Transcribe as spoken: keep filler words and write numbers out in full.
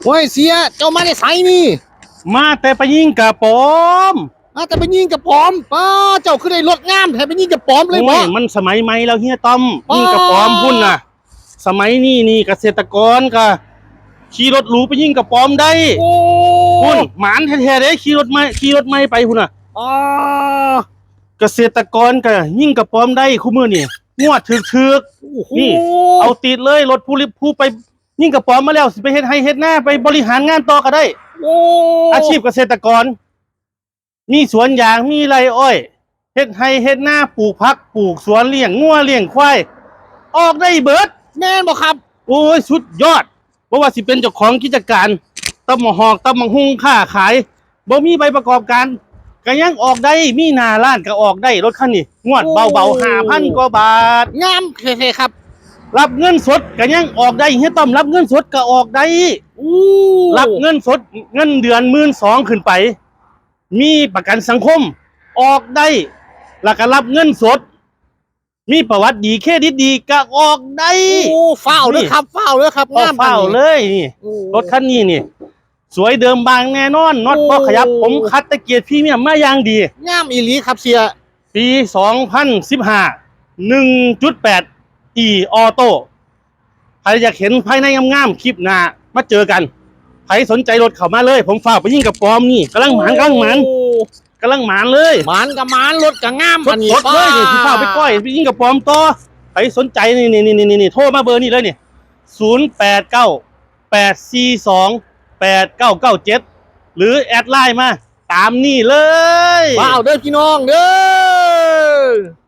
โอ้ย เสีย เจ้ามาแต่ไสนี่ มาแต่ไปยิงกระป๋อม มาแต่ไปยิงกระป๋อม ป้า เจ้าคือได้รถงามแท้ ไปยิงกระป๋อมเลยบ่ โอ้ย มันสมัยใหม่แล้วเฮียต้อม ป้า ยิงกระป๋อมพุ้นน่ะ สมัยนี้นี่เกษตรกรก็ขี่รถหรูไปยิงกระป๋อมได้ โอ้ พุ้น หมานแท้ๆเด้ ขี่รถใหม่ ขี่รถใหม่ไปพุ้นน่ะ อ๋อ เกษตรกรก็ยิงกระป๋อมได้คุมื้อนี่ งวดถืกๆ โอ้โห นี่ เอาติดเลย รถผู้ริบผู้ไปยิงกระป๋อมมาแล้ว สิไปเฮ็ดไร่เฮ็ดนา ไปบริหารงานต่อก็ได้ โอ้ อาชีพเกษตรกร มีสวนยาง มีไร่อ้อย เฮ็ดไร่เฮ็ดนา ปลูกผัก ปลูกสวน เลี้ยงงัว เลี้ยงควาย ออกได้เบิด แม่นบ่ครับ โอ้ย สุดยอด บ่ว่าสิเป็นเจ้าของกิจการ ตำบักหอก ตำบักหุ่ง ค้าขาย บ่มีใบประกอบการ ก็ยังออกได้ มีหน้าร้านก็ออกได้ รถคันนี้ งวดเบาๆ โอ้ ห้าพันกว่าบาท งามแท้ๆครับ รับเงินสดก็ยังออกได้ เฮียต้อมรับเงินสดก็ออกได้ อู้ รับเงินสด เงินเดือนหมื่นสองขึ้นไป มีประกันสังคม ออกได้ แล้วก็รับเงินสด มีประวัติดี เครดิตดีก็ออกได้ โอ้ ฟ้าวเลยครับ นี่ ฟ้าวเลยครับ โอ้ งามปานนี้ ฟ้าวเลยนี่ โอ้ รถคันนี้นี่ สวยเดิมบางแน่นอน น็อต โอ้ บ่ขยับ ผมคัดแต่เกียร์พรีเมียมมาอย่างดี งามอีหลีครับเสีย ปีสองพันสิบห้า หนึ่งจุดแปด E Auto ใครอยากเห็นภายในงามๆ คลิปหน้ามาเจอกัน ใครสนใจรถเข้ามาเลย ผมฟ้าวไปยิงกระป๋อมนี่ กำลังหมาน กำลังหมาน โอ้ กำลังหมานเลย หมานก็หมาน รถก็งาม สดๆ อันนี้ เลยนี่ ป้า สิฟ้าวไปก้อย ไปยิงกระป๋อมต่อ ใครสนใจนี่ นี่ นี่ นี่ นี่ โทรมาเบอร์นี้เลยนี่ ศูนย์แปดเก้า แปดสี่สอง แปดเก้าเก้าเจ็ด หรือแอดไลน์มา ตามนี่เลย ว้าวเด้อพี่น้องเด้อ